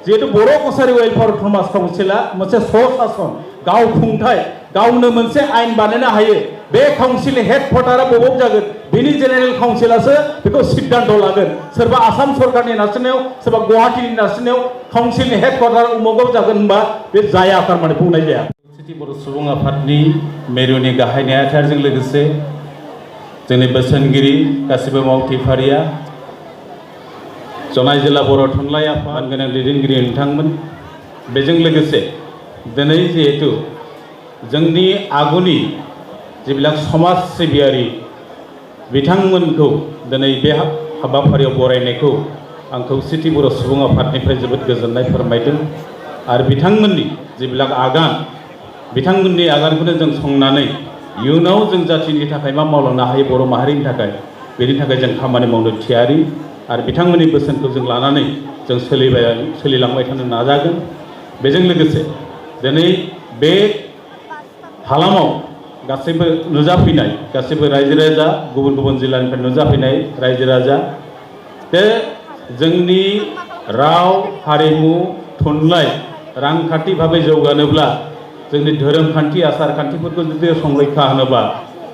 जिहेतु बर' कसारि वेलफेयार समाज काउन्सिला मोनसे स्वशासन गाव खुंथाय गावनो मोनसे आयेन बानायनो हायो बे काउन्सिलनि हेडक्वार्टारा बबाव जागोन बेनि जेनेरेल काउन्सिलासो बेखौ सिद्धान्त लागोन सोरबा आसाम सरकारनि नारसिननायाव सोरबा गुवाहाटीनि नारसिननायाव काउन्सिलनि हेडक्वार्टार उमुगाव जागोन होनबा बे जाया थारमाने बुंनाय जाया खौसेथि बर' सुबुं आफादनि मेरुनि गाहाय नेहाथारिजों लोगोसे जोंनि बोसोनगिरि गासिबो मावथिफारिया जनाय जिल्ला बर' थुनलाइ आफाद गोनां दैदेनगिरि नोंथांमोन बेजों लोगोसे दिनै जिहेतु जोंनि आगुनि जिबिलाक समाज सिबियारि बिथांमोनखौ दिनै बे हाबाफारियाव बरायनायखौ आं खौसेथि बर' सुबुं आफादनिफ्राय जोबोद गोजोननाय फोरमायदों आरो बिथांमोननि जिबिलाक आगान बिथांमोननि आगानखौनो जों संनानै इयुनाव जों जातिनि थाखाय मा मावलांनो हायो बर' माहारिनि थाखाय बेनि थाखाय जों खामानि मावनो थियारि आरो बिथांमोननि बोसोनखौ जों लानानै जों सोलिलांबाय थानो नाजागोन बेजों लोगोसे दिनै बे हालामाव गासैबो नुजाफैनाय गासैबो रायजो राजा गुबुन गुबुन जिल्लानिफ्राय नुजाफैनाय रायजो राजा बे जोंनि राव हारिमु थुनलाइ रांखान्थि भाबै जौगानोब्ला जोंनि धोरोम खान्थि आसार खान्थिफोरखौ जुदि संरैखा होनोबा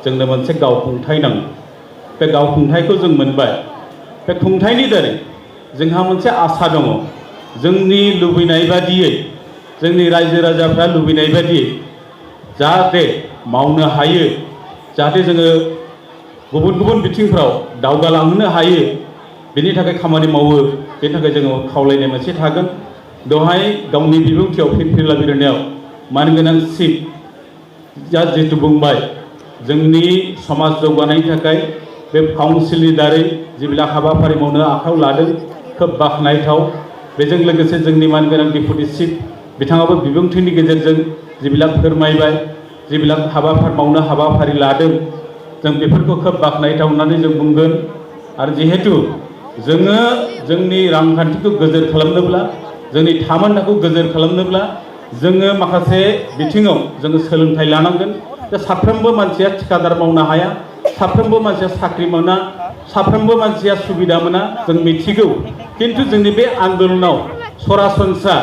जोंनो मोनसे गावखुंथाय नांगौ बे गावखुंथायखौ जों मोनबाय बे खुंथायनि दारै जोंहा मोनसे आसा दङ जोंनि लुबैनाय बादियै जोंनि रायजो राजाफ्रा लुबैनाय बादियै जाहाथे मावनो हायो जाहाथे जोङो गुबुन गुबुन बिथिंफ्राव दावगालांनो हायो बेनि थाखाय खामानि मावो बेनि थाखाय जोङो खावलायनाय मोनसे थागोन दहाय गावनि बिबुंथियाव फिरफिला बिरनायाव मानगोनां चिफ जा जिहेतु बुंबाय जोंनि समाज जौगानायनि थाखाय बे काउन्सिलनि दारै जिबिलाक हाबाफारि मावनो आखायाव लादों खोब बाख्नायथाव बेजों लोगोसे जोंनि मानगोनां डेपुटि चिफ बिथाङाबो बिबुंथिनि गेजेरजों जिबिलाक फोरमायबाय जिबिलाक हाबाफारि लादों जों बेफोरखौ खोब बाख्नायथाव होननानै जों बुंगोन आरो जिहेतु जोङो जोंनि रांखान्थिखौ गोजोर खालामनोब्ला जोंनि थामोनथाखौ गोजोर खालामनोब्ला जोङो माखासे बिथिङाव जोङो सोलोंथाइ लानांगोन दा साफ्रोमबो मानसिया ठिकादार मावनो हाया साफ्रोमबो मानसिया साख्रि मोना साफ्रोमबो मानसिया सुबिदा मोना जों मिथिगौ किन्तु जोंनि बे आन्दोलनाव सरासनस्रा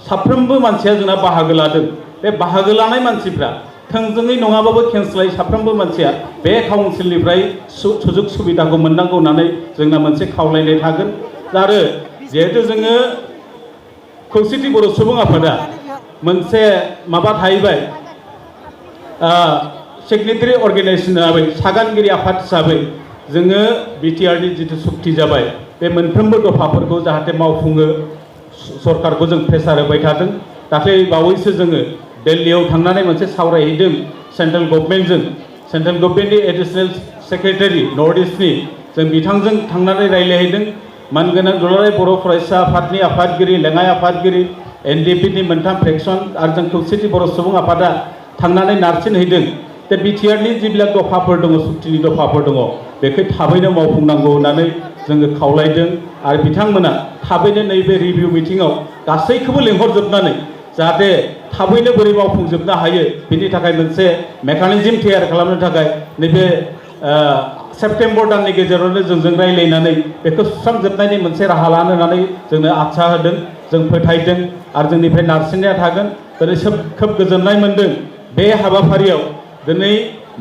साफ्रोमबो मानसिया जोंना बाहागो लादों बे बाहागो लानाय मानसिफ्रा थोंजोङै नङाबाबो खेंस्लायै साफ्रोमबो मानसिया बे काउन्सिलनिफ्राय सुजुग सुबिदाखौ मोननांगौ होननानै जोंना मोनसे खावलायनाय थागोन आरो जिहेतु जोङो खौसेथि बर' सुबुं आफादा मोनसे माबा थाहैबाय सेक्रेटारि अर्गेनाइजेसन हिसाबै सागानगिरि आफाद हिसाबै जोङो बिटिआरनि जिथु सुक्ति जाबाय बे मोनफ्रोमबो दफाफोरखौ जाहाथे मावफुङो सरकारखौ जों प्रेसार होबाय थादों दाख्लै बावैसो जोङो दिल्लीयाव थांनानै मोनसे सावरायहैदों सेन्ट्रेल गभर्नमेन्टनि एडिशनेल सेक्रेटारि नर्थ इस्टनि जों बिथांजों थांनानै रायज्लायहैदों मानगोनां दुलाराय बर' फरायसा आफादनि आफादगिरि लेङाइ आफादगिरि एनडिएफबिनि मोनथाम फ्रेक्सन आरो जों खौसेथि बर' सुबुं आफादा थांनानै नारसिनहैदों दा बिटिआरनि जिबिलाक दफाफोर दङ सुक्तिनि दफाफोर दङ बेखौ थाबैनो मावफुंनांगौ होननानै जोङो खावलायदों आरो बिथांमोना थाबैनो नैबे रिभिउ मिटिङाव गासैखौबो लेंहरजोबनानै जाहाथे थाबैनो बोरै मावफुंजोबनो हायो बेनि थाखाय मोनसे मेकानिजम तैयार खालामनो थाखाय नैबे सेप्टेम्बर दाननि गेजेरावनो जोंजों रायज्लायनानै बेखौ सुस्रांजोबनायनि मोनसे राहा लानो होननानै जोंनो आसा होदों जों फोथायदों आरो जोंनिफ्राय नारसिननाया थागोन दिनै खोब गोजोननाय मोनदों बे हाबाफारियाव दिनै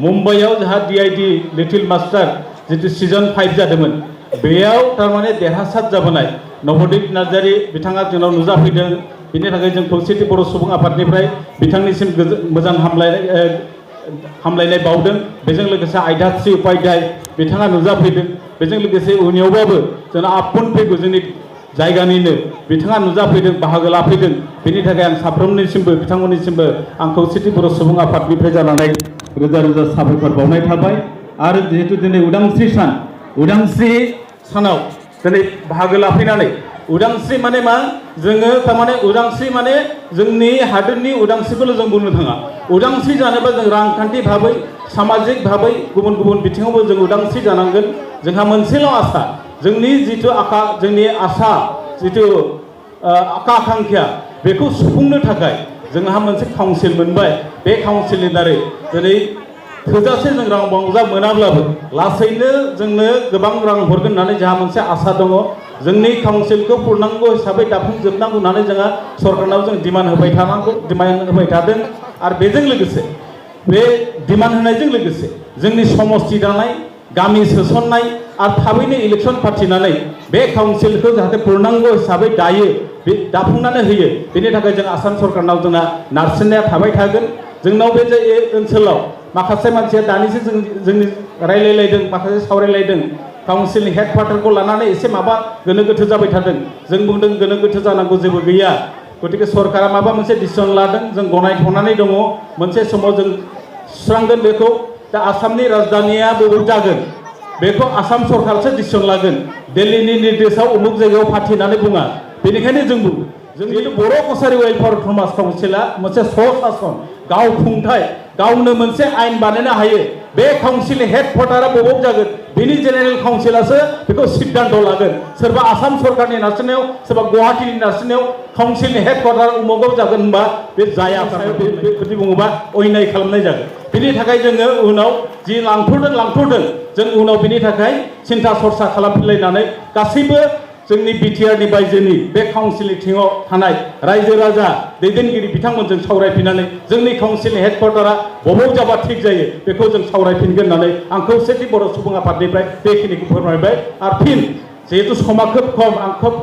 मुम्बाइआव जोंहा डिआइडि लिटिल मास्टार जितु सिजन 5 जादोंमोन बेयाव थारमाने देरहासार जाबोनाय नबदीप नार्जारी बिथाङा जोंनाव नुजाफैदों बिनि थाखाय जों खौसेथि बर' सुबुं आफादनिफ्राय बिथांनिसिम मोजां हामलायनाय बावदों बेजों लोगोसे आयदाश्री उपाध्याय बिथाङा नुजाफैदों बेजों लोगोसे उनियावबाबो जोंना आपुन फैगौ जोंनि जायगानिनो बिथाङा नुजाफैदों बाहागो लाफैदों बेनि थाखाय आं साफ्रोमनिसिमबो बिथांमोननिसिमबो आं खौसेथि बर' सुबुं आफादनिफ्राय जानानै रोजा रोजा साबायखर बावनाय थाबाय आरो जिहेतु दिनै उदांस्रि सानाव दिनै बाहागो लाफैनानै उदांस्रि माने मा जोङो थारमाने उदांस्रि माने जोंनि हादोरनि उदांस्रिखौल' जों बुंनो थाङा उदांस्रि जानोबा जों रांखान्थि भाबै सामाजिक भाबै गुबुन गुबुन बिथिङावबो जों उदांस्रि जानांगोन जोंहा मोनसेल' आसा जोंनि जिथु आकांक्षा बेखौ सुफुंनो थाखाय जोंहा मोनसे काउन्सिल मोनबाय बे काउन्सिलनि दारै दिनै थोजासे जों रां बांजा मोनाब्लाबो लासैनो जोंनो गोबां रां हरगोन होननानै जोंहा मोनसे आसा दङ जोंनि काउन्सिलखौ पूर्णांग हिसाबै दाफुंजोबनांगौ होननानै जोंहा सरकारनाव जों डिमान्ड होबाय थादों आरो बेजों लोगोसे बे डिमान्ड होनायजों लोगोसे जोंनि समष्टि दानाय गामि सोसननाय आरो थाबैनो इलेक्सन फाथिनानै बे काउन्सिलखौ जाहाथे पूर्णांग हिसाबै दायो बे दाफुंनानै होयो बेनि थाखाय जों आसाम सरकारनाव जोंना नारसिननाया थाबाय थागोन जोंनाव बे जे ओनसोलाव माखासे मानसिया दानिसो जोंनि रायलायलायदों माखासे सावरायलायदों काउन्सिलनि हेडक्वार्टारखौ लानानै एसे माबा गोनो गोथो जाबाय थादों जों बुंदों गोनो गोथो जानांगौ जेबो गैया गतिके सरकारा माबा मोनसे डिसिसन लादों जों गनायथ'नानै दङ मोनसे समाव जों सुस्रांगोन बेखौ दा आसामनि राजधानिया बबे जागोन बेखौ आसाम सरकारसो डिसिसन लागोन दिल्लीनि निर्देशआव उमुक जायगायाव फाथिनानै बुङा बेनिखायनो जों बुङो जों जिहेतु बर' कसारि वेलफेयार समाज काउन्सिला मोनसे स्वशासन गावखुंथाय गावनो मोनसे आयेन बानायनो हायो बे काउन्सिलनि हेडक्वार्टारा बबाव जागोन बेनि जेनेरेल काउन्सिलासो बेखौ सिद्धान्त लागोन सोरबा आसाम सरकारनि नारसिननायाव सोरबा गुवाहाटीनि नारसिननायाव काउन्सिलनि हेडक्वार्टार उमुगाव जागोन होनबा बे जाया बेबायदि बुङोबा अयनाय खालामनाय जागोन बेनि थाखाय जोङो उनाव जि लांथ'दों जों उनाव बेनि थाखाय सिन्था सरसा खालामफिनलायनानै गासैबो जोंनि बिटिआरनि बायजोनि बे काउन्सिलनि सिङाव थानाय रायजो राजा दैदेनगिरि बिथांमोनजों सावरायफिननानै जोंनि काउन्सिलनि हेडक्वार्टारा बबाव जाबा थिग जायो बेखौ जों सावरायफिनगोन होननानै आं खौसेथि बर' सुबुं आफादनिफ्राय बेखिनिखौ फोरमायबाय आरो फिन जिहेतु समा खोब खम आं खोब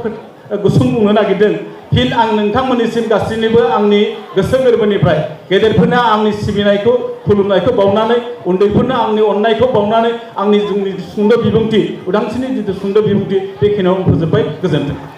गुसुं बुंनो नागिरदों फिन आं नोंथांमोननिसिम गासैनिबो आंनि गोसो गोरबोनिफ्राय गेदेरफोरनो आंनि सिबिनायखौ खुलुमनायखौ बावनानै उन्दैफोरनो आंनि अननायखौ बावनानै आंनि जोंनि सुंद' बिबुंथि उदांस्रिनि जिथु सुंद' बिबुंथि बेखिनियाव फोजोबबाय गोजोन्थों।